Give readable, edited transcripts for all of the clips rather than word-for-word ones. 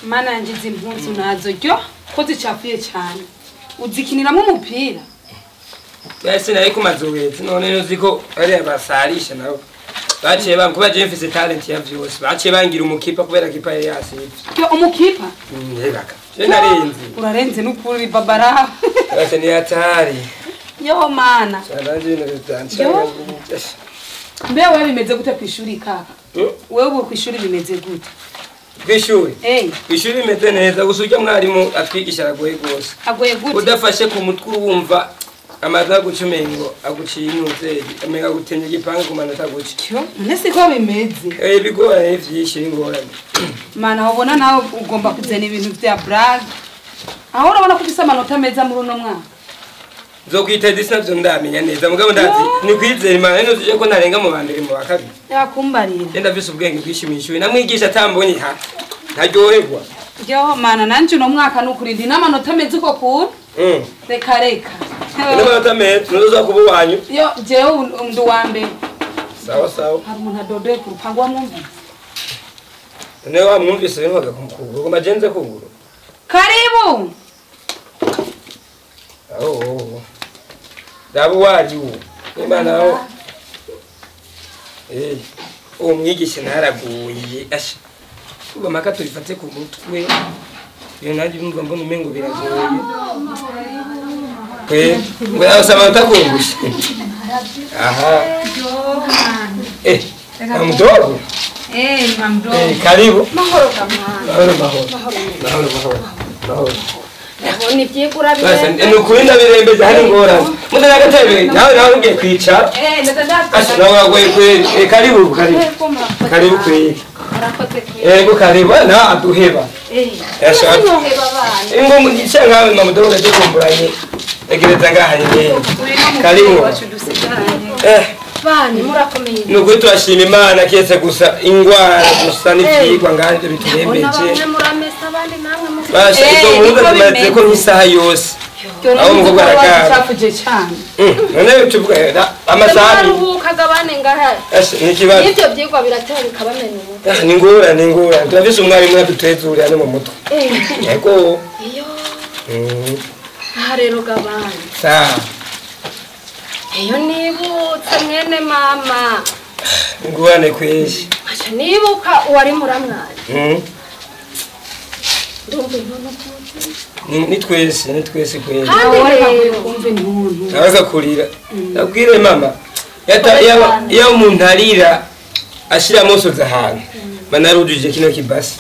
Mana yanje izi mpuzu nazo ryo ko zicafuye cyane. Uzikiniramo umupira. Yase naye kumazowezi none nuziko ari abasarisha nabo. Baciye bankuba je mfise talent ya vyose. Baciye bangira umukipa kubera kipa yari yasivye. Yo umukipa? Ndebaka. Je narenze. Urarenze n'ukuri babara. Base ni hatari. Yo mana. Cyaranje n'ibyanca. Mbe wewe bimeze gute kwishuri kaka? Wewe ubu kwishuri bimeze gute? Kwishuri? Kwishuri bimeze neza gusa urya mwarimu atwigisha aragoye gose. Agoye gute? Udafashe ku mutwe urumva amaza gucumengo aguciye intuze amenga gutemye igipanga ku manota guca. Cyo none siko bimeze. Bigoranye vyinshi ingorane. Mana ubona nawe ugomba kuzana ibintu vya brag. Aho urabona ko ufise amanota meza muri uno mwaka. Nzokwiteza isi navyo ndamenya neza mugabo ndazi ni kwizera Imana nuzuje ko ntarenga mu bambere mu bakabiri. Yakumbarira. Enda vyose ubwenge bwishimishwe namwigisha atambonye ha ntaryoherwa. Yo mana nanje uno mwaka nukurindi n'amanota meza uko kuri. Reka reka. N'amanota meza nuzoza kuba wanyu. Yo jewe ndi wa mbere. Sawa sawa. Hari umuntu adodeye ku rupangu wamwumvise. None wamwumvise binwaga kumukuguru ngo majenze kuguru. Karibu. Oh. Dabu waju. Imana aho. Uwo mwigisha naraguye. Asha. Uba maka turifate ku mutwe. Iyo nanje numva mbona umengo biragoye. Ngo usaba utakumbusha. Aha. Mdogo. Mdogo. Karibu. Mahoro kamana. Mahoro mahoro. Mahoro mahoro. Mahoro. Ndabona ivyigura birembe. Nukuri ndabirembeje hari ingorane. Mutana agatebe nawe ugiye kwicara. Ndadaza. Nawe wagoye kweli. Karibu karibu. Karibu kweli. Murakoze kweli. Yego karibu na aduheba. Yashaka. Ingo ngice nkawe mama dogo ndakumburanye. Egereza ngaha nyine. Karibu. Bani murakomeye. Nukuri turashima Imana kiyetse gusa ingwara gusa n'ivyigwa nganje biturembeje. Bamwe muramesa abandi namwe mu. Basha izo mpuzu zimaze ko nk'isaha yose. Aho umukobwa aragara. Cyafuje cyane. None tuvuga amasaha aruhuka gabane ngaha. Ni kibazo. Nivyo vyigwa biratera bikabamena ubu. Ni ngora ni ngora. Turafise umwarimu yadutezuriye hano mu mutwe. Yego. Iyo. Aha rero gabane. Sawa. Iyo nibutse mwene mama. Ngorane kweshi. Acha nibuka uwari muramwana. Ndumva inkono. Ni twese kweli. Kumve ntuntu. Nabaza kurira. Ndabwire mama. Yata iyo umuntu arira ashira amosoza ahantu. Manarujije kino kibasi.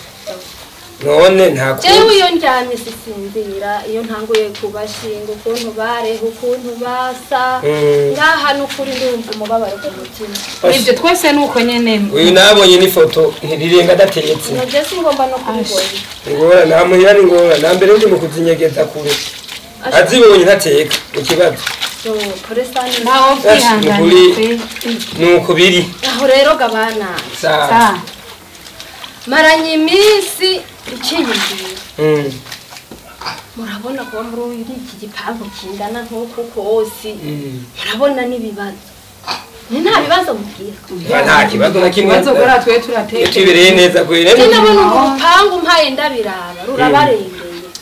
None nta jewe iyo ndyamye sisinzira iyo ntanguye kubashinga ukuntu bareho ukuntu basa ngaha n'ukuri ndumva umubabaro ku mutima. Ibyo twese nuko nyene. Uyu nabonye ni foto ntirenga adateretse. Nje singomba no kubibona. Ngora namuhira ni ngora nambere ndi mu kuzinyegeza kure. Azibonye ntateka ikibazo. Ntawo kwihangana. Nuko biri. Aho rero gabana. Sawa. Maranye iminsi ikiyumvira. Murabona ko muri iki gipangu kingana nk'uko kose. Murabona n'ibibazo. Ni nta bibazo mubwira. Nta kibazo na kimwe. Ibibazo gora twe turateka. Tubereye neza kwere. Ndabona urupangu mpaye ndabiraba rurabarengeye.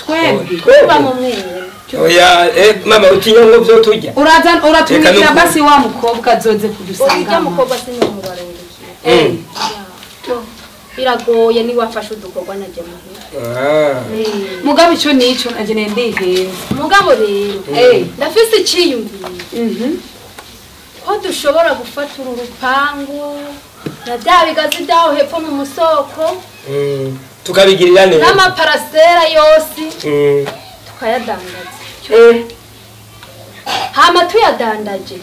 Twebwe. Kuba mu mwere. Oya mama utinya ngo byo tujya. Uraza uratumikira basi wa mukobwa azoze kudusanga. Urya mukobwa sinumubarengeye. Biragoye ni wafashe udukorwa naje muhira. Mugabo ico nico naje ndihenze. Mugabo rero ndafise iciyumviro. Ko dushobora gufata uru rupangu na bya bigazi byaho hepfo mu musoko. Tukabigirira neza. N'amaparasera yose. Tukayadandaza. Hama tuyadandaje.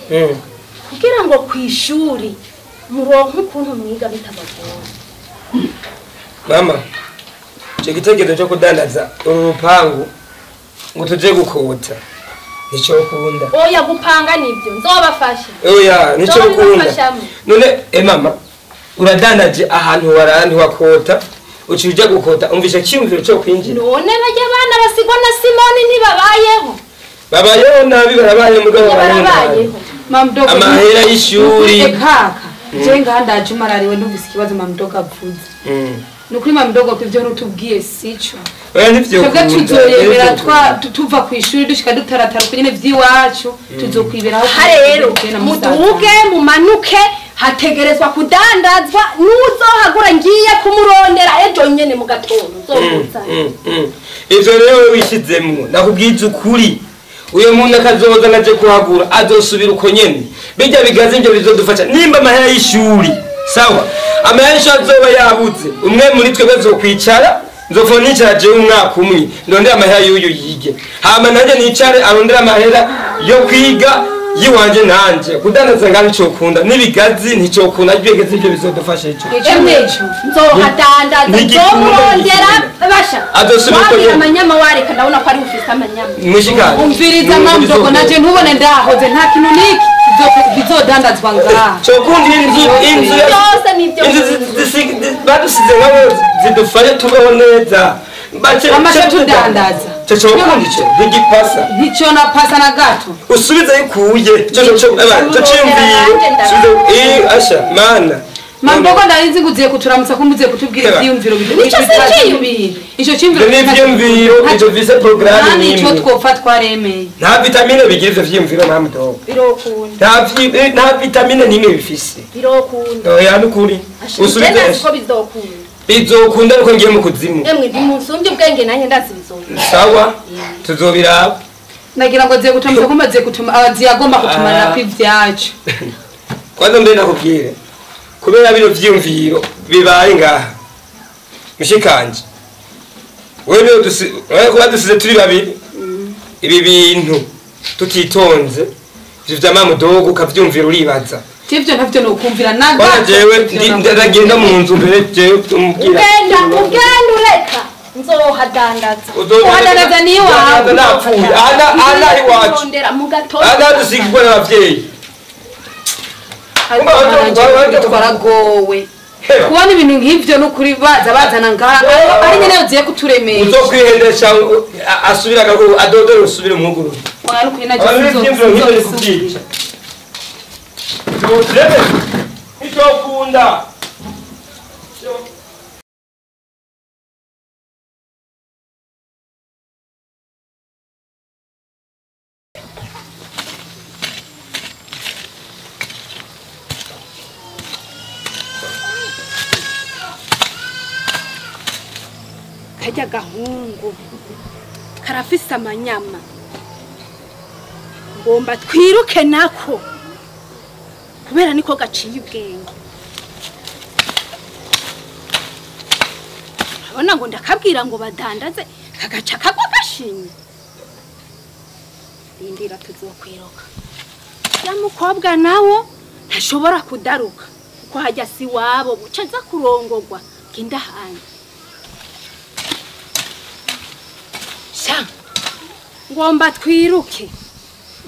Kugira ngo kwishuri muronke ukuntu mwiga bitabagora. Mama, icyo gitekerezo cyo kudandaza uru rupangu ngo tuje gukota nicyo ukunda. Oya gupanga nibyo nzobafasha. Oya nicyo ukunda. None mama uradandaje ahantu warandi wakota ucije gukota umvisha cyumviro cyo kwinjira. None bajya abana basigwa na Simoni ntibabayeho. Babayeho nabi barabaye mugabo barabayeho. Mamdogo amahera y'ishuri. Kaka je ngaha ndaje umarariwe ndumvise ikibazo mamdogo avuze. Nukuri mama mdogo ivyo rutubwiye sico. Oya nivyo. Twebwe tuzoyemera twa tuva ku ishuri dushika dutaratara kunyene vyiwacu tuzokwiberaho. Rero muduge mumanuke hategerezwa kudandazwa nuzohagura ngiye kumurondera ejo nyene mu gatondo nzomuza. Ivyo rero wishizemwo nakubwiza ukuri. Uyo muntu akazoza naje kuhagura azosubira uko nyene. Bijya bigaze ibyo bizodufasha nimba amahera y'ishuri. Sawa. Amahera y'ishuri azoba yabuze. Umwe muri twebwe azokwicara nzofo nicara je umwaka umwe ndondera amahera y'uyu yige. Hama nanje nicare arondera amahera yo kwiga yiwanje nanje kudandaza ngaho icokunda nibigazi nticokunda ibigezi ibyo bizodufasha ico. Ejo nzohadandaza nzomurondera basha. Azosubira uko nyene. Amanyama wareka ndabona ko ari ufise amanyama. Mushikanje. Umviriza mama mdogo nanje ntubone ndahoze nta kintu niki bizodandazwa ngaha. Cokunda inzu byose nibyo. Inzu badusize nabo zidufashe tubeho neza. Amasha tudandaza. Cyo cyo ntigipasa. Ntico napasa na gato. Usubize ikuye. Cyo cyo asha mana. Mambogo ndarinzi nguziye kuturamutsa kumbuziye kutubwira ivyiyumviro bidu. Nico se ico cyimviro. N'ivyiyumviro ico vise programme ni ico twopfa twaremeye. Nta vitamine bigira ivyo vyiyumviro nta mdogo. Birokunda. Nta vitamine nimwe bifise. Birokunda. Oya nukuri. Usubize ko bizokunda. Bizokunda ariko ngiye mu kuzimu. Emwe ndi munsumbye ubwenge nanye ndazi bizokunda. Sawa tuzobiraba. Nagira ngo aziye gutumza kumbaziye gutuma aziye agomba kutumarira kw'ivyacu. Kwanza mbe nakubwire. Kubera bino vyiyumviro bibaye ngaha. Mushikanje. Wewe kuba dusize turi babiri. Ibi bintu tutitonze ivyo vya mama dogo ukavyumvira uribaza. Tivyo ntavyo nokumvira nanga. Kwanza jewe ndagenda mu nzu mbere jewe umubwira. Ugenda ureka nzohadandaza. Uhadandaza ni wawe. Napfuye. Ana iwacu. Ana dusigwa n'abavyeyi. Twaragowe. Kubona ibintu nk'ivyo nukuri baza bazana ngaha ari nyene uziye kuturemesha. Uzokwihendesha asubira adodora usubire umwuguru. Wari kwina je. Icokunda. Kajya gahungu karafise amanyama ngomba twiruke nako kubera niko gaciye ubwenge. Urabona ngo ndakabwira ngo badandaze kagaca kagwa gashinye. Rindira tuzokwiruka. Ya mukobwa nawo ntashobora kudaruka kuko hajya si wabo buca aza kurongogwa kinda hanye. Sha ngomba twiruke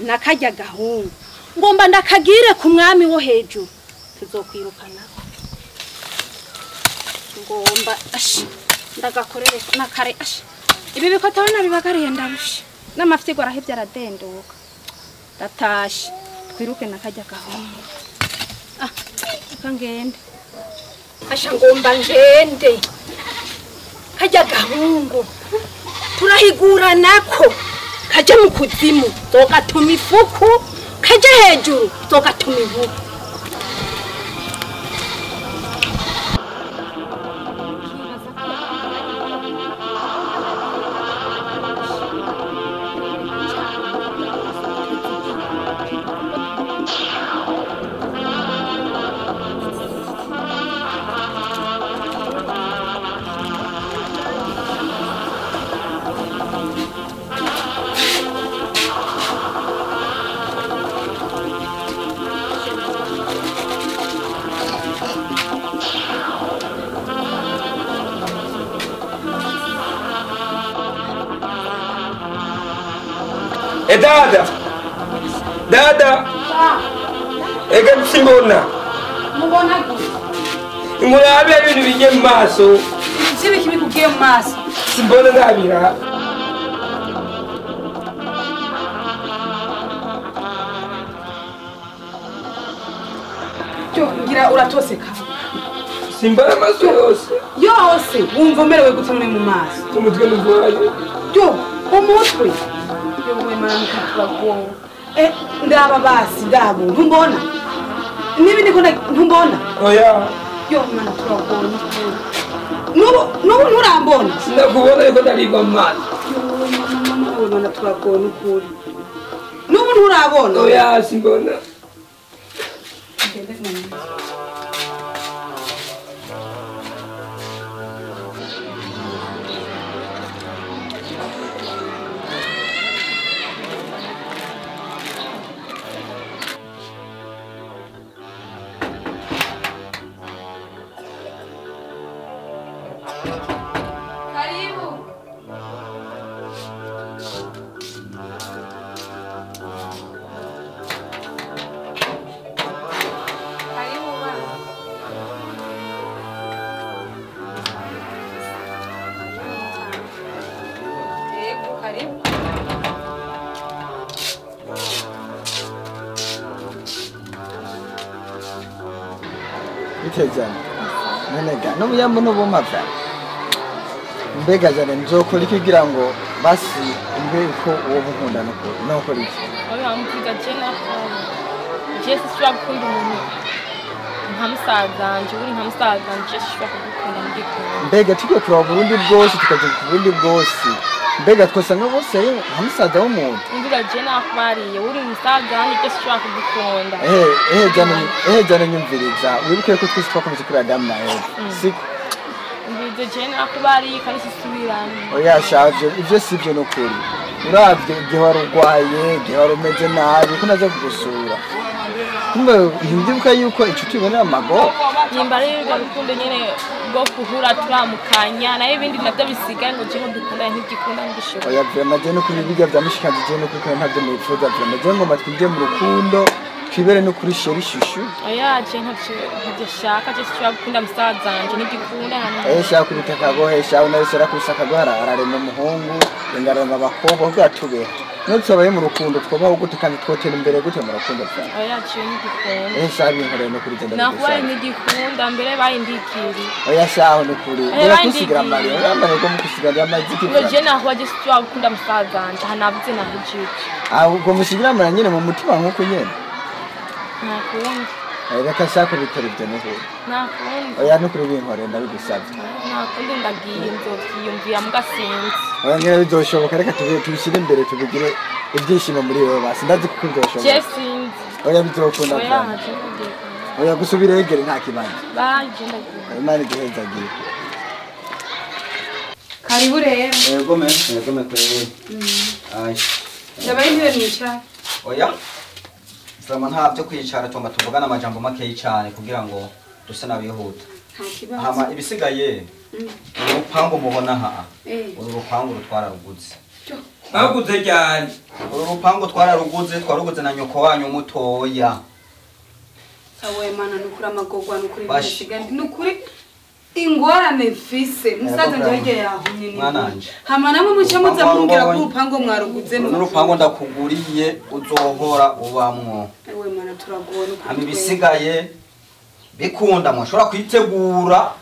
nakajya gahungu ngomba ndakagire ku mwami wo hejuru tuzokwirukana. Ngomba ashi ndagakorere nakare ashi ibi bikotabona bibagariye ndarusha n'amafyigo arahevye aradenduka ndatashe twiruke nakajya gahungu. Ah kangende asha ngomba ngende kajya gahungu turahigura nako kaje mu kuzimu zogatuma ifuku kaje hejuru zogatuma ivuku. Dada, dada, ega simbona. Mubona gute? Ngurabe ibintu bijye mu maso. Ibyo biki bikugiye mu maso? Simbona ndabira. Cyo ngira uratoseka. Simbara amaso yose. Yose wumva umerewe gute muri mu maso? Umutwe n'ubwayo. Yo, umutwe. Yo mana turagowe. Ndaba basi ndabo ntumbona. Nibi niko ntumbona. Oya. Yo mana turagowe. Nubu nturambona. Ndakubona ariko ndaribwa mu maso. Yo mama mana turagowe n'ukuri. Nubu nturabona. Oya simbona. Karibu. Karibu mama. Yego, karibu. Bitejana. Nonega, no muyambo no bomavya. Mbega jane nzokora iki kugira ngo basi mbe uko uwo mukunda nokora iki? Oya mvuga je nakora. Je sishobora gukunda umuntu nka musazanje, uri nka musazanje sishobora kugukunda ndikunda. Mbega tugiye kuraba Burundi bwose tukaja ku Burundi bwose. Mbega twosanga bose ari nka musaza w'umuntu. Mvuga je nakubariye uri musazanje je sishobora kugukunda. Jane nyumviriza. Wibuke ko twese twakomeje kuri Adamu na Eva. Siko? Mvuga nakubariye kandi sisubiranye. Oya shaje ivyo sivyo nukuri. Uravye igihe wari urwaye, igihe wari umeze nabi, ko naza kugusura. Kumbe ntibibuka yuko inshuti ibonera amago. Nimba rero urwo rukundo nyene rwo guhura turamukanya, nayo ibindi navyo bisigaye ngo je ngo dukundane ntigikunda ntigishobora. Oya vraiment je nukuri bijya vya mushikanzi je nukuri kandi ntavyo nifuza vraiment je ngomba twinjiye mu rukundo twibere no kuri chéri chouchou. Oya je ntavyo shaka, je sinshobora gukunda musazanje ntigikunda. Shaka kubita akagohe, shaka nawe kubisa akagohe ararema umuhungu, ngararema abakobwa kugira tubeho. None tubaye mu rukundo twobaho gute kandi twotera imbere gute mu rukundo bwa? Oya je ntigikunda. Shaka binkoreye no kuri genda. Nakubaye ntigikunda mbere bayindikiri. Oya shaho nukuri. Birakusigira amari, oya ko mukusigira amaziki. Ngo je naho je sinshobora gukunda musazanje, hanavuze nahujije. Ah ubwo musigira amara nyene mu mutima nkuko nyene. Nakundi. Reka shaka bikora ibyo nukuri. Nakundi. Oya nukuri binkoreye ndabigusabye. Nakundi ndagiye nzovyiyumvira mugasinzi. Oya ngira bizoshoboka reka tubishyire imbere tubigire ibyishimo muri wewe basi ndazi kuko bizoshoboka. Je sinzi. Oya bizokunda. Oya Oya gusubira egere nta kibanza. Baje ndagiye. Imana iguhezagiye. Karibu rero. Yego me, yego me kweli. Ai. Ndabaye intebe mwicara. Oya. Vraiment nta byo kwicara tugomba tuvugana amajambo makeyi cyane kugira ngo duse n'abihuta. Hama ibisigaye urupangu mubona ha. Uru rupangu rutwara ruguze. Baguze cyane. Uru rupangu twararuguze, twaruguze na nyoko wanyu mutoya. Sawe mana nukuri amagogwa nukuri bisigaye nukuri ingorane mfise musaza nje yahumye ni. Hama namwe muce muza mumbwira ko urupango mwaruguze. Uru rupango ndakuguriye uzohora ubamwo. Ewe mana turagowe nukuri. Hama ibisigaye bikunda mwashobora kwitegura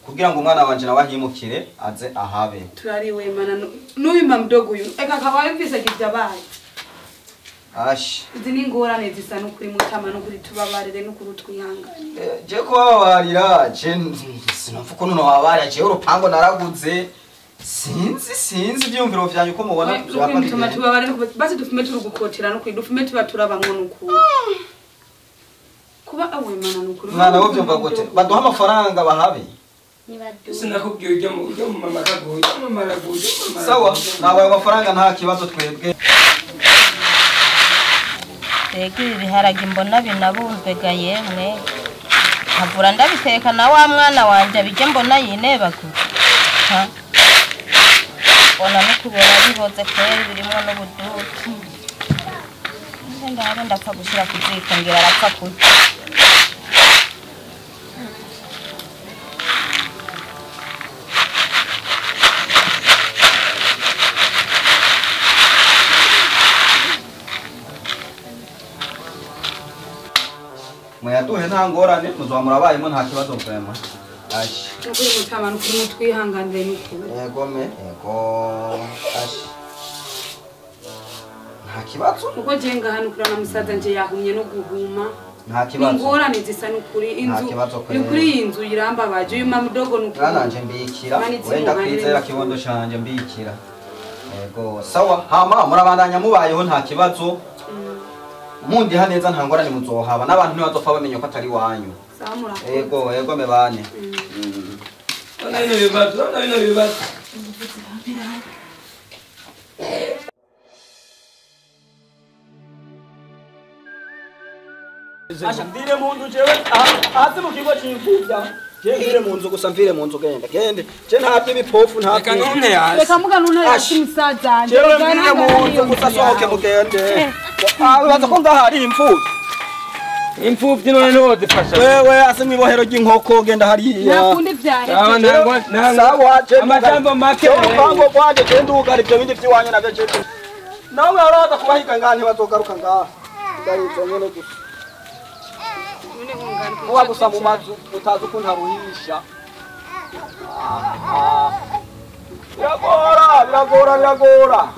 kugira ngo umwana wanje nawe ahimukire aze ahabe. Turariwe mana n'uyu mdogo uyu eka kabaye mfise kivyabaye. Ashi. Izi ni ingorane zisa nukuri mutama nukuri tubabarire nukuri twihangane. Je kubabarira je sinumva ukuntu nobabarira je urupango naraguze sinzi ivyumviro vyanyu uko mubona byapa tubabarire basi dufume turugukotera nukuri dufume tuba turabamwo nukuri. Kuba awe mana nukuri. Mwana wo vyumva gute baduha amafaranga bahabe. Sinakubwiye ujya mu mama kagoye mama aragoye. Sawa nabaye amafaranga nta kibazo twebwe. Ego ibiharage mbona binabumvega yemwe nkavura ndabiteka na wa mwana wanje bijye mbona yinebagura mbona no kubora bihoze kweri birimo n'ubuduki ndabe ndapfa gushyira ku ziko ngira arapfa kurya. Mubaduhe nta ngorane muzoba murabayemo nta kibazo vraiment. Ashi. Nukuri mutama nukuri mutwihanganire nukuri. Yego me, yego. Ashi. Nta kibazo. Uko je ngaha nukuri na musaza nje yahumye no guhuma. Nta kibazo. Ingorane zisa nukuri inzu. Nukuri inzu irambabaje uyu mamudogo nukuri. Mwana mbikira. Wenda kwizera kibondo canje mbikira. Yego, sawa hama murabandanya mubayeho nta kibazo. Mundi haneza nta ngorane muzohaba n'abantu ntibazopfa bamenye ko atari wanyu. Sawa murakoze. Yego, yego mebane. Ona bino bibazo, ona bino bibazo. Asha mvire mu nzu jewe hasi mu kigo c'imfuvya. Je mvire mu nzu gusa mvire mu nzu genda. Gende. Je nta by'ibipofu nta. Reka ntunte hasi. Reka muga ntunte hasi musaza. Jewe mvire mu nzu gusa sohoke mugende. Baza ko ngaha ari imfuvyi. Imfuvyi none niho zifasha. Wewe hasi mwibohero ry'inkoko genda hariya. Nakundi vyaheze. Sawa je amajambo make. Urupango rwanje je ndugara ivyo bindi vy'iwanyu navyo je. Nawe uraza kubahiga ngaha ntibazogaruka ngaha. Ndarizo nyene gusa. Uwa gusa mu mazu utazi ukuntu aruhisha. Biragora, biragora, biragora.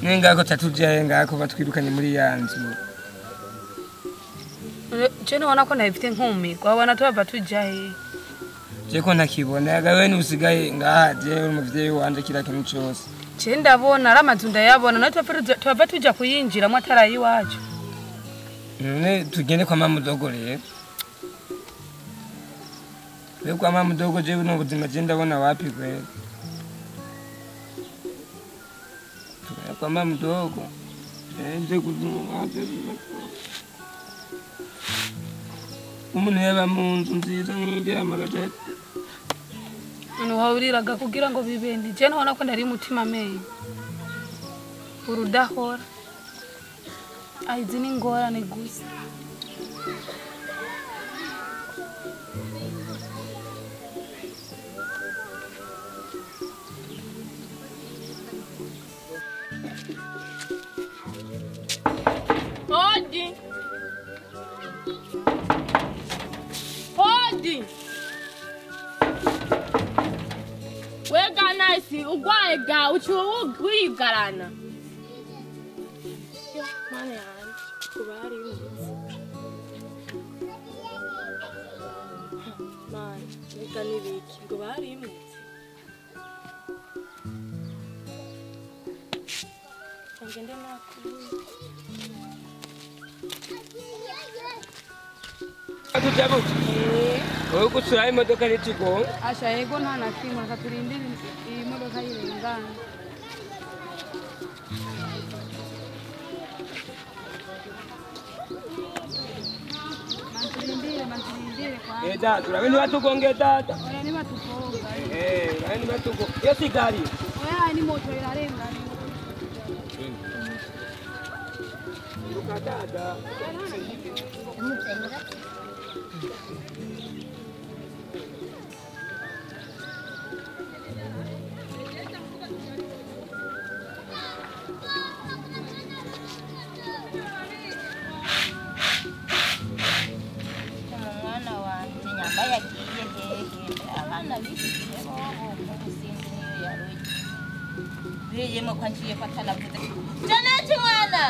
Ningako tatujaye ngako batwirukanye muri ya nzu. Je nubona ko nabifite nkumirwa wabona tubava tujaye. Je ko ntakibona agawe nusigaye ngaha je umuvyeyi wanje kira kintu cyose. Je ndabona ari amazu ndayabona nawe tubava tuja kuyinjiramo atarayi iwacu. None tugende kwa mama mudogo rero. We kwa mama mudogo je buno buzima je ndabona wapi kweli. Tugende kwa mama mudogo. Nje kuzunga. Umuntu yaba mu nzu nziza nk'irya amagata. None wahuriraga kugira ngo bibende. Je nabona ko ndari umutima meyi. Urudahora. Aizi ni ngorane gusa. Odi. Odi. Wega nice ugwaye ga ucu wigarana. Mana yanje kubari imutse. Mana reka nibiki ngo bari imutse. Ngende nakuye. Tujabuze. Wowe gutsura imodoka n'ikigo. Asha yego nta na kimwe reka turindire iyi modoka yirengana. Manturindire kwa. Eh dada, urabe ntibatugonge dada. Oya ntibatugonga. Eh, urabe ntibatugonga. Iyo si gari. Oya ni moto irarengana. Luka dada. Umwana wanje nyamba yagiye hehe abana bishyize bobo ubusinzi niyo yaruye biriyemo ko ngiye ko atanavuze Janete mwana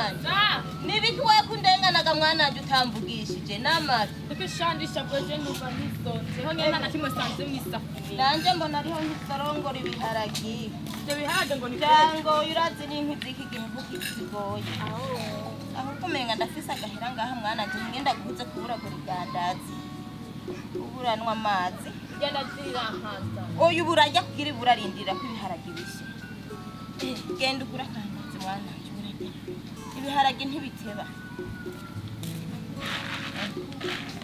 nibiki we kundenganaga mwana wanje utambugishije n'amafi Ukishandisha bwoje numva nisonze ho nyene na kimwe sanze mwisafuriya nanje mbona ariho nkisorongora ibiharagi ibyo biharage ngo ni jango urazi n'inkwi z'iki gihe kuko zigoye ahubwo umenga ndafise agahera ngaha mwana wanje ngenda guhuze kuburagura igandazi uburanwa amazi genda zirampaza oya ubu urajya kugira ibura arindira ko ibiharage bishye genda ugura akandazi mwana wanje urarya ibiharage ntibiteba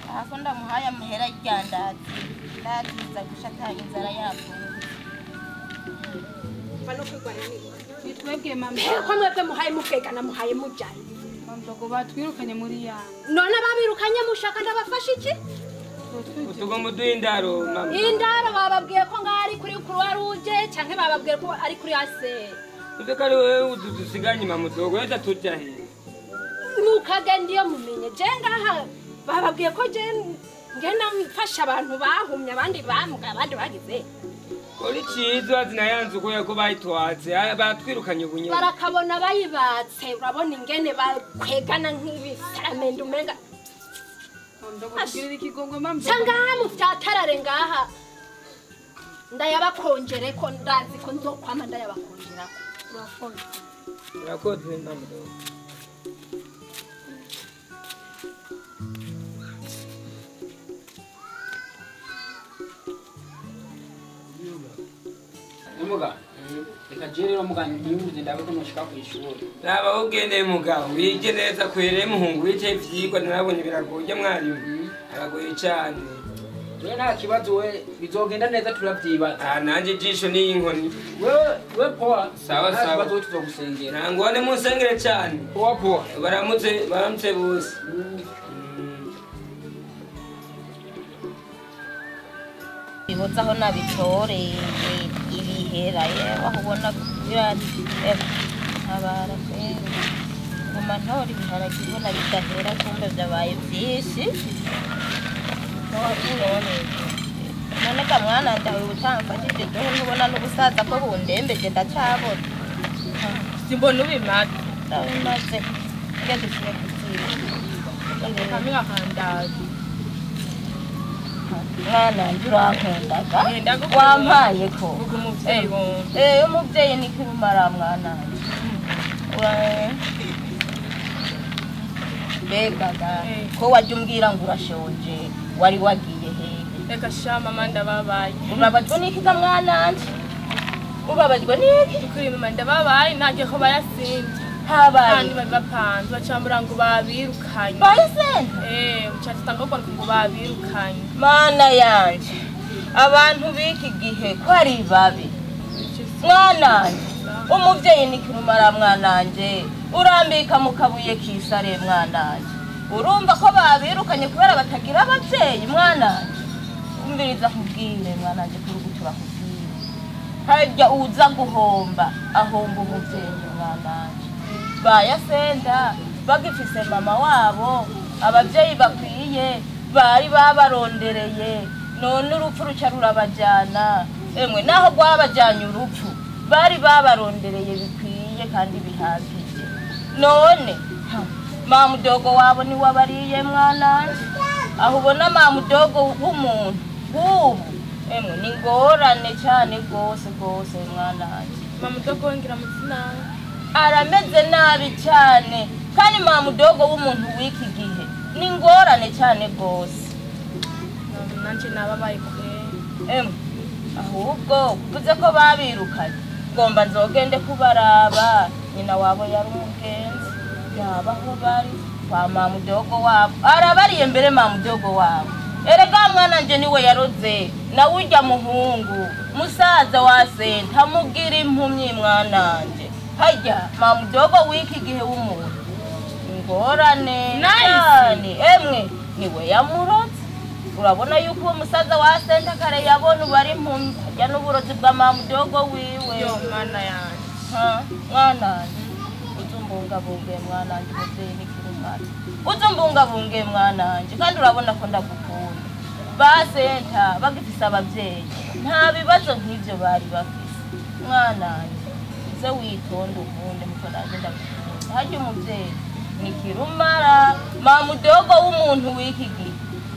ahako ndamuhaye amahera y'iryandazi ndaziza gusha atanga inzara yapfuye Nitwebwe mama. Ko mwebwe muhaye mukegana muhaye mujyanye. Mama batwirukanye muri ya. None ababirukanye mushaka ndabafasha iki? Utugomba duhindaro mama. Indaro bababwiye ko ngari kuri Croix Rouge canke bababwiye ko ari kuri ACR. Uze kari wewe udusiganye mama dogo yaza tujya he. Mukagenda iyo mumenye je ngaha bababwiye ko je ngenda mfasha abantu bahumye abandi bamuga abandi bagize. Kori cyiza zinayanze uko yako bayitwatse batwirukanye ubunye. Barakabona bayibatse urabona ingene bakwegana nk'ibisaramende umenga. Ndababwira ikigongo mama. Cyangwa mu vyatarare ngaha. Ndayabakonjere ko ndazi ko nzokwama ndayabakonjerako. Urakoze. Urakoze mama. Muga reka je rero muga niyuze ndabe ko noshika ku ishuri. Naba ugende muga wige neza kwere muhungu wice ivyigwa narabonye biragoye mwarimu. Aragoye cyane. We nta kibazo we bizogenda neza turavyibaza. Ah nanje jisho ni inkoni. We poa. Sawa sawa. Kibazo tuzogusengera. Nangone musengere cyane. Poa poa. Baramutse bose. Bibozaho nabitoreye ibihera yewe aho ubona abara nguma ntora ibiharage ubona bidahera kumbe byabaye byinshi. None ka mwana ndawe utamfashije doho ntubona n'ubusaza ko bundembeje ndacabona. Simbona ubimaze. Ndabimaze. Nge dushire kuziba. Kamwe akandazi. Mwana nje urankundaga wampaye ko umuvyeyi ni kirumara mwana mbega ko wajya umbwira ngo urashonje wari wagiye hehe? Reka sha mama ndababaye. Urababajwe n'iki ga mwana nje? Ubabajwe n'iki? Kuri mama ndababaye ntagiye ko bayasinze. Habaye kandi bari bapanze bacambura ngo babirukanye. Bayisenze? Ucatanga ko ngo babirukanye. Mana yanje abantu b'iki gihe ko ari babi. Mwananje umuvyeyi ni kirumara mwananje urambika mu kabuye kisare mwananje. Urumva ko babirukanye kubera batagira abavyeyi mwananje. Umviriza kubwire mwananje kurugutura kubwire. Harya uza guhomba ahomba umuvyeyi mwananje. Bayasenda bagifise mama wabo abavyeyi bakwiye bari babarondereye none urupfu ruca rurabajana. Emwe naho rwabajanye urupfu bari babarondereye bikwiye kandi bihagije. None mamudogo wabo ni wabariye mwananje. Aho ubona mamudogo w'umuntu w'ubu emwe ni ngorane cyane gose gose mwananje. Mamudogo ngira mutsina arameze nabi cyane kandi mamudogo w'umuntu w'iki gihe ni ngorane cyane gose. Nanje nababaye kure. Emwe ahubwo kuvuze ko babirukanye ngomba nzogende kubaraba. Nyina wabo yari umugenzi yabaho bari kwa mamudogo wabo arabariye mbere mamudogo wabo. Erega mwana nje niwe yaroze nawe urya muhungu musaza wa senta mugira impumyi mwananje. Hajya mamudogo w'iki gihe w'umuntu ingorane cyane. Emwe niwe yamurotse. Urabona yuko uwo musaza wa senta kare yabona ubari impumyi hajya n'uburozi bwa mamudogo wiwe. Yo mwana yanje. Mwananje uzumbungabunge mwananje umuvyeyi ni kirumara. Uzumbungabunge mwananje kandi urabona ko ndagukunda. Ba senta bagifise abavyeyi nta bibazo nk'ivyo bari bafise. Mwananje uze witonde ukunde muko naje ndagukunda. Harya umuvyeyi ni kirumara. Mamudogo w'umuntu w'iki gihe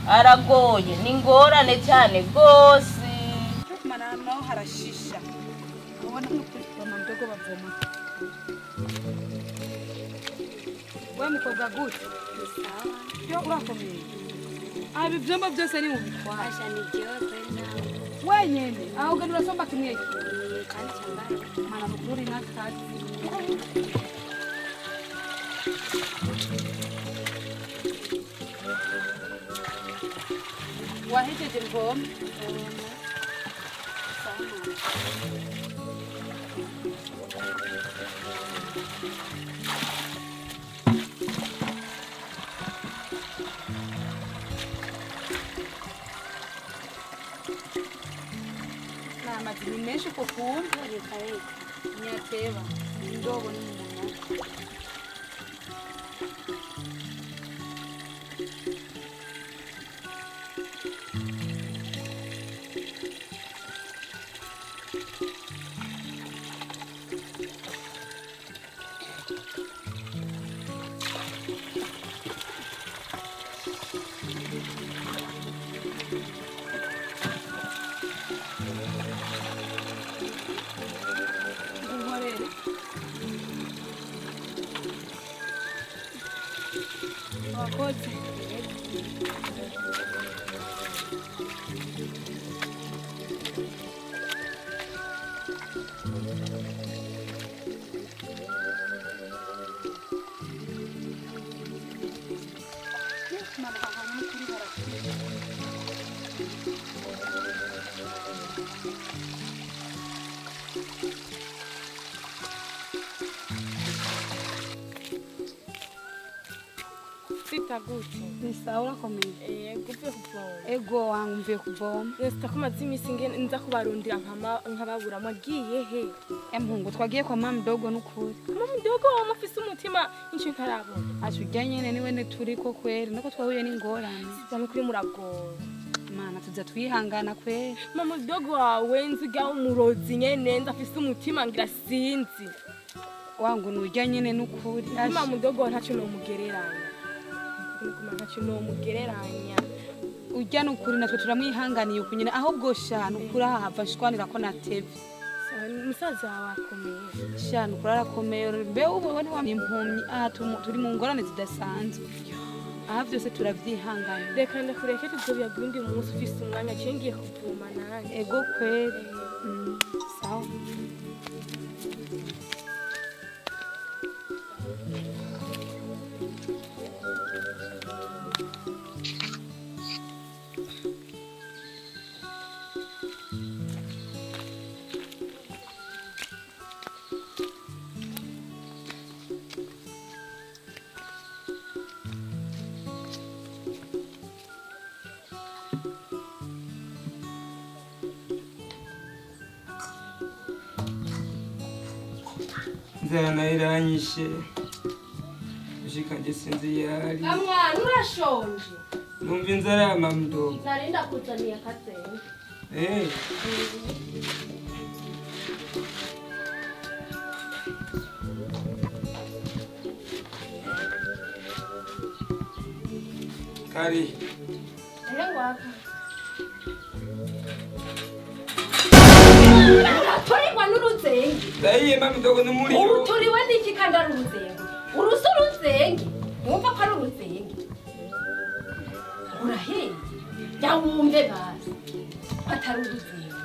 aragoye ni ngorane cyane gose. Mana harashisha ubona n'ukuri mamudogo bavoma. We mukobwa gute? Yo urakomeye. Abi byombo byose ni mubitwara. Asha ni jewe kwenda. Wenyene aho ugenda urasomba kimwe. Kandi cyambara. Mana mukuri nakazi. Wahejeje mvoma. Ntibikunda reka reka. Nyateba indobo ni umuntu. Wakoze. Gute. Ni sawa urakomeye. Yego uvuye kuvoma. Ego wangu mvuye kuvoma. Nesta ko maze imisi nza kubarundira nkababura mwagiye he? Empungu twagiye kwa mama mdogo n'ukuri. Mama mdogo wa mufise umutima inshi ntarabona. Ashujya nyene niwe ne turiko kweri nako twahuye n'ingorane. Siza n'ukuri muragowe. Mana tuza twihangana kweri. Mama mdogo wawe nziga umurozi nyene ndafise umutima ngira sinzi. Wangu nujya nyene n'ukuri. Mama mdogo ntaco nomugereranya. Ntacyo nomugereranya. Ujya n'ukuri natwe turamwihanganiye ukunyene ahubwo sha n'ukuri ahava nshwanira ko natevye. Musaza wawe akomeye. Sha n'ukuri arakomeye mbe ubu we impumyi aha turi mu ngorane zidasanzwe. Aha byose turavyihanganiye. Reka ndakureke tuzobiyaga undi munsi ufise umwanya cengiye kuvoma nanjye. Ego kweri. Sawa. Inzara nayo iranyishe gushika nje sinzi yari. Mwana urashonje. Numva inzara ya mama mdogo. Nari ndakuzaniye akazenga. Kari. Ehe waka. Uratorerwa n'uruzenge. Ndayiye mama mdogo n'umuriro. Urutoriwe n'iki kandi ari uruzenge? Urusa uruzenge. Wumva ko ari uruzenge. Urahiye. Jya wumve basi. Atari uruzenge.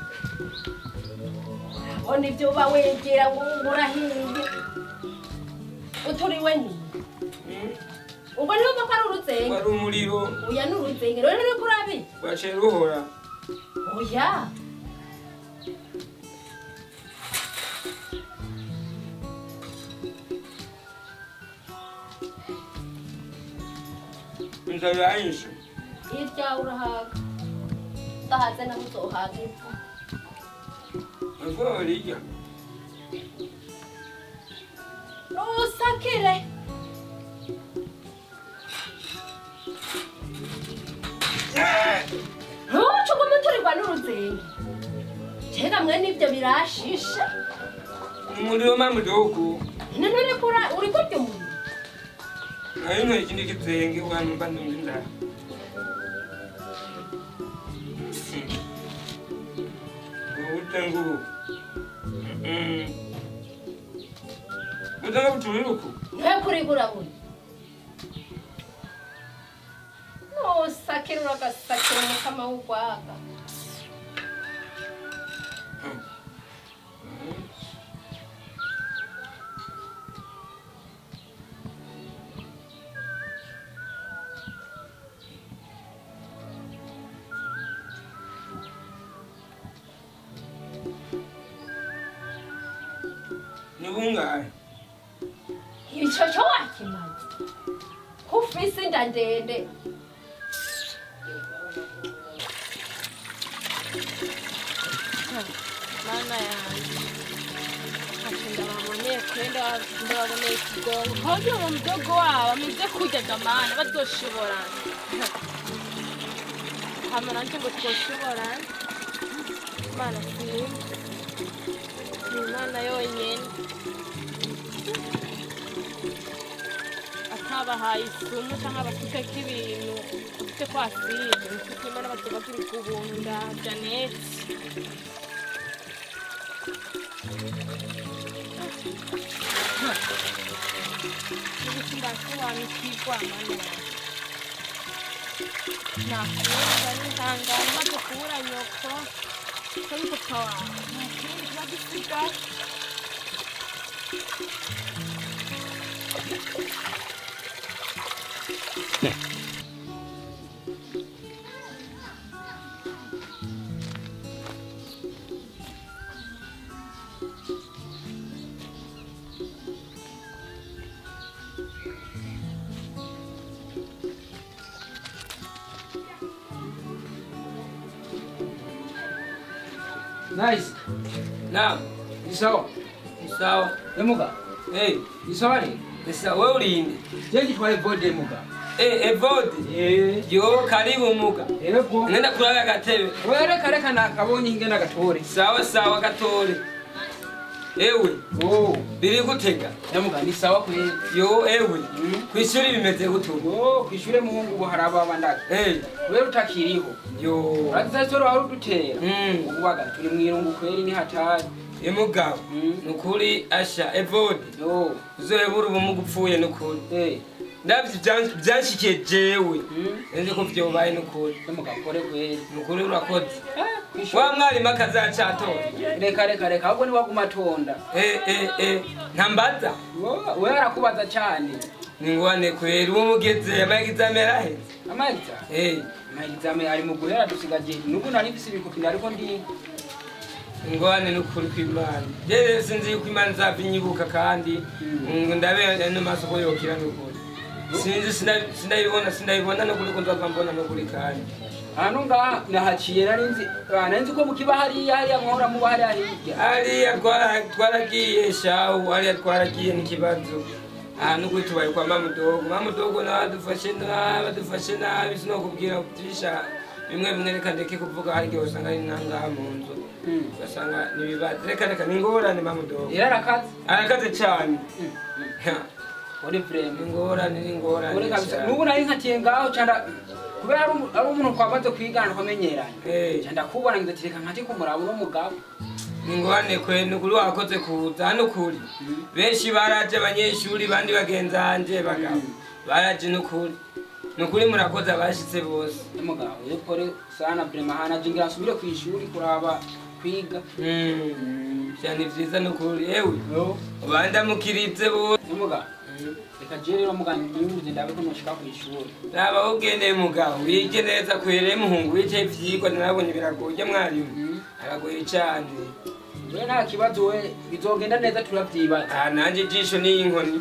Urabona ibyo uba wegera ngo urahiye. Uturiwe ni. Ubwo niba ko ari uruzenge. Wari umuriro. Oya ni uruzenge. Rero ni kurabi. Waciye ruhora. Oya. Inzara iranyishe. Hirya urahaga. Udahaze naho uzohaga ipfa. Epfo rirya. Ntusakire. Ntuce ugume uturirwa n'uruzenge. Kera mwe n'ibyo birashisha. Umuriro mama mdogo. None uriko urya umuriro. Nayo nari ikindi kizenge wanumva ndumva inzara. Ubutengu. Ubutengu buturira uku. Ntuye kurigura buri. Ntusakire uragasakira umukama w'urwaga. Nibungahe? Ico cyo wakimaze. Kufise inda ndende. Mana yanjye. Baboneye kwenda ndababoneye ikigongo kandi uwo mudogo wabo ameze kurya gamana bazoshobora hama nanje ngo twoshobora Imana sinzi ni Imana yonyene atabahaye isumu canke abasukeko ibintu ufite kwaside ufite Imana bazobagira ubuntu nda Janet Ndasobanukirwa mana nakunda nihangana maze kubura nyoko kuri papa wawe nta kindi kiba gisigaye. Nice. Naam. Ni sawa. Ni sawa. Emuga. Eh, ni sawa ni? Ni sawa wewe ulinde. Je nitwa Evode muga. Eh, Evode. Eh. Yo karibu muga. Yego. Nenda kuraga gatebe. Wewe reka reka nakabonye ingena gatore. Sawa sawa gatore. Ewe. Oh, biri gutega. Emuga ni sawa kweli. Yo ewe. Kwishuri bimeze gute? Oh, kwishure muhungu bo haraba bandaka. Eh, wewe utakiriho. Yo. Uratsasoro wari udutera. Ububaga turi mwirungu kweli ni hatari. Emugabo. Nukuri asha Evode. Yo. Uzohebura ubumuga upfuye nukuri. Eh. Ndavye byanshikiye jewe. Nzi ko vyobaye nukuri. Emugabo kore kweli. Nukuri urakoze. Wa mwarimu akazacatora. Reka reka reka ahubwo ni wagumatonda. Eh ntambaza. Wewe arakubaza cyane. Ningwane kweli umugeze amaexame araheze. Amaexame? Eh. Amaexame ari mu guhera dusigaje. Nubu nari mfise ibikopi ariko ndi ngwane nukuri kw'Imana. Jewe sinzi yuko Imana nzavinyibuka kandi ndabe no masoko yokira nukuri. Sinzi sindayibona nukuri ko nzava mbona nukuri kandi. Hano nga nahaciye nari nzi ko mukiba hariya hariya mwahora muba hariya hirya. Hariya twaragiye shahu hariya twaragiye n'ikibazo. Ahantu kuri tubaye kwa mamudogo. Mamudogo nawe adufashe nabi adufashe nabi sinokubwira kutisha bimwe bimwe reka ndeke kuvuga hari igihe usanga ari nangaha mu nzu. Ugasanga n'ibibazo reka reka ni ingorane mamudogo. Yararakaze. Arakaze cyane. Uri frame ingorane ni ingorane. Uri kabisa. Nubu nari nkatiye ngaho cyanda kubera ari umuntu twamaze kwigana twamenyeranye. Cyanda kubona ngize ati reka nkati kumuraba uno mugabo. Ningwane kwe nukuri wakoze kuza hano kuri. Benshi baraje abanyeshuri bandi bagenzanje bagabo. Baraje nukuri. Nukuri murakoze abashitse bose. Mugabo yepore sana vrema hana jingira asubire kwishuri kuraba kwiga. Cyane vyiza nukuri ewe. Ubanda mukiritse bose. Mugabo reka je rero muganga nyuruze ndabe ko noshika kwishuri. Naba ugende mugabo wige neza kwere muhungu wice ivyigwa narabonye biragoye mwarimu. Aragoye cyane. We nta kibazo we bizogenda neza turavyibaza. Ah nanje jisho ni inkoni.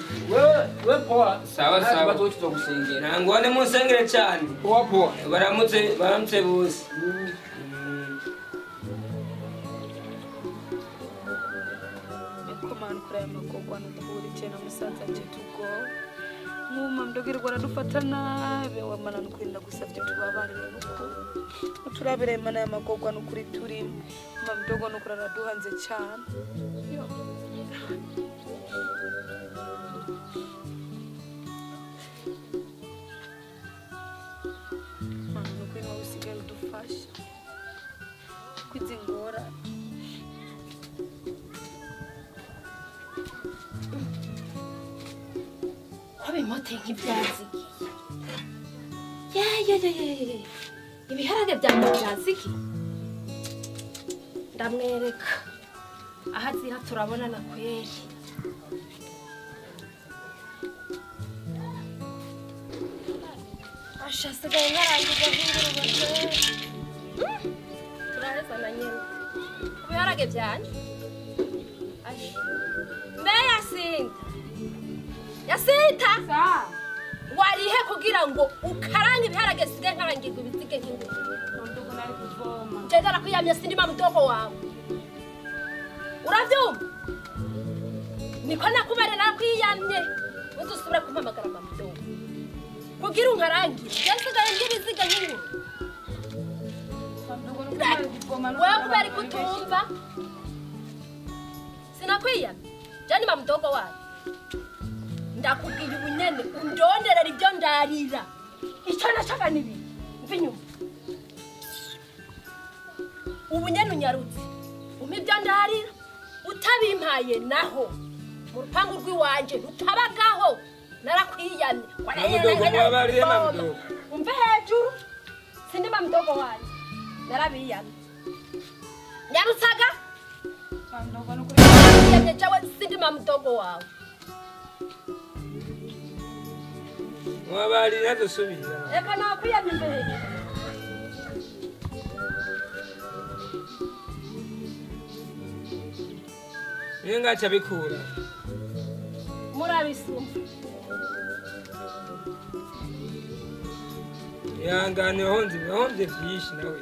We poa. Sawa sawa. Kibazo tuzogusengera. Nangone musengere cyane. Poa poa. Baramutse bose. Komana kuri aya magogwa nukuri cyane musaza nje tugo. Nkuma mdogirwa aradufata nabi wamana nukuri ndagusavye tubabarire nukuri. Uturabire mana y'amagogwa nukuri turimo. Mdogo nukuri araduhanze cyane. Yo. Mana nukuri nawe usigaye udufasha. Kwizingora. Kwabe mote nk'ibyazigiye. Ye. Ibiharage byanjye byazigiye. Ndamwereka. Aha ziha turabonana kweri. Asha sigaye nkarangiza nk'ingurube. Turahezana nyene. Ibiharage byanje. Asha. Mbe Yasinta. Yasinta. Warihe kugira ngo ukarange ibiharage sigaye nkarangirwa ibizige nk'ingurube. Ndogo nari kuvoma. Njye ndarakuyamye sindi mamudogo wawe. Uravyumva? Niko nakubare nakwiyamye. Uzusubira kumpamagara mama dogo. Kugira unkarangire. Byasigaye ngibiziga nk'inkuru. Wewe kubera kutumva. Sinakwiyamye. Jani mama dogo wawe. Ndakubwiye ubunyene undonderera ibyo ndarira. Icyo nashaka nibi. Mva inyuma. Ubunyene unyarutse. Umpa ibyo ndarira. Utabimpaye naho. Mu rupangu rw'iwanje rutabagaho. Narakwiyamye. Umve hejuru. Sindi mama dogo wanje. Narabiyamye. Nyarutsaga. Narabiyamye jawe sindi mama dogo wawe. Mwabarira dusubira. Reka nakwiyamye imbere. Niyo ngacha bikura. Murabisuma. Yangane honze honze byinshi nawe.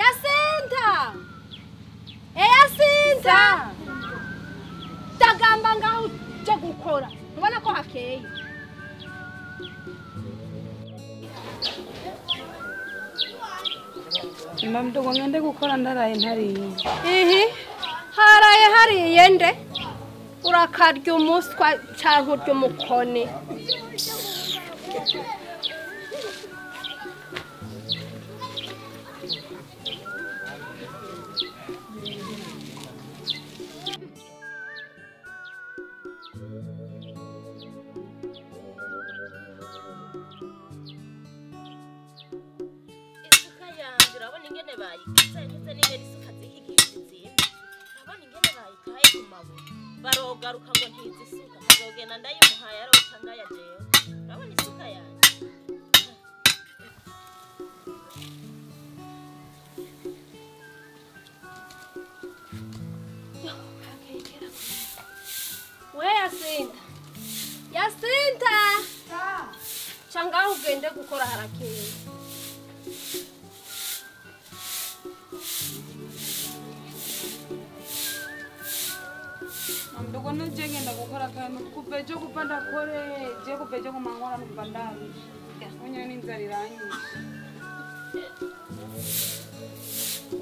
Yasinta! Yasinta! Ndagamba ngaho uje gukora. Ubona ko hakeye. Mama dogo ngende gukora ndaraye ntariye. Ihi. Haraye hariye nde? Urakarya umuswa canke urya umukoni. Barogaruka ngo ntizisuka kazogenda ndayimuhaye aroca ngaya jewe. Urabona isuka yanjye. We Yasinta. Yasinta. Changa ugende gukora harakeye. Mdogo nje ngenda gukora kantu kupejo kupanda kore je kupejo kumangora nubandari. Onye n'inzara iranyishe.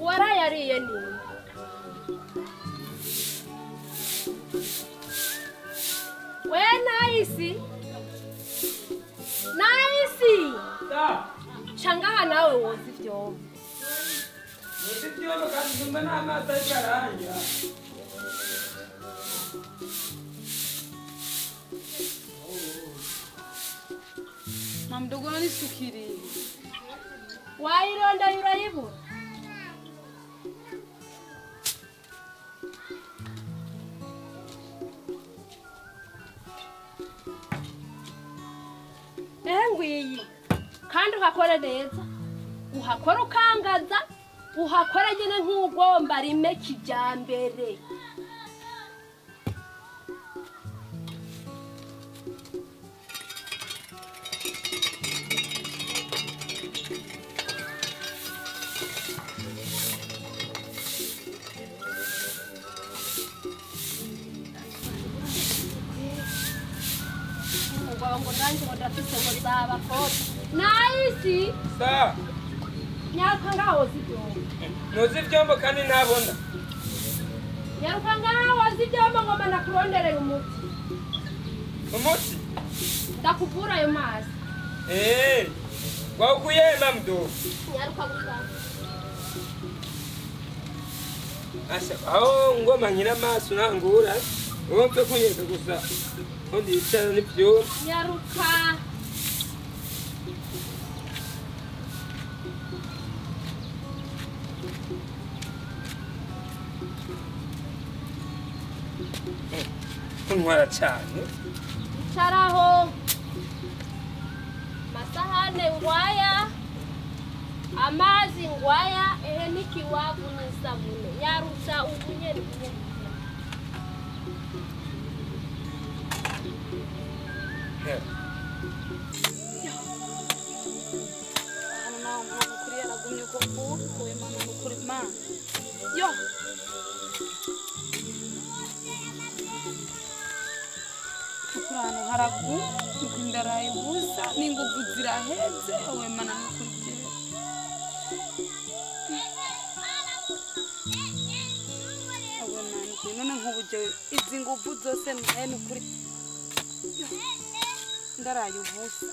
Warayariye ni. We naisi. Naisi. Da. Changaha nawe wozi vyombo. Wozi vyombo kandi ndumva n'amazi ariko aranja. Mama dogo nisukiri. Waironda yurayibura. Ngwiyi. Kandi uhakora neza. Uhakora ukangaza, uhakora nyene nk'ugomba rime kijambere. Naisi. Sa. Nyaruka ngaho zivyombo. Nozi vyombo kandi nabona. Nyaruka ngaho zivyombo ngoma ndakuronderera umuti. Umuti? Ndakuvura ayo mazi. Eh. Wakuye mamdo. Nyaruka gusa. Asa aho ngoma nkira amaso nangura. Wumve kunyereka gusa ko ndicara n'ivyo. Nyaruka. Kuntwara cyane. Icaraho. Masahane ngwaya. Amazi ngwaya ehe nikiwavu n'isabune. Nyaruka ubunyeri bunyeri. Yo. Ukurano haragu ukindaraye ubusa n'inguvu ziraheze owe mana nukurye. Owe mana none nk'ubuje izi nguvu zose naye nukuri ndaraye ubusa.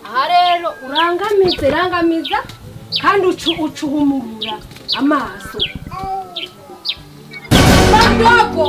Aha rero urangamize rangamiza kandi ucuhumurura amaso. Badogo.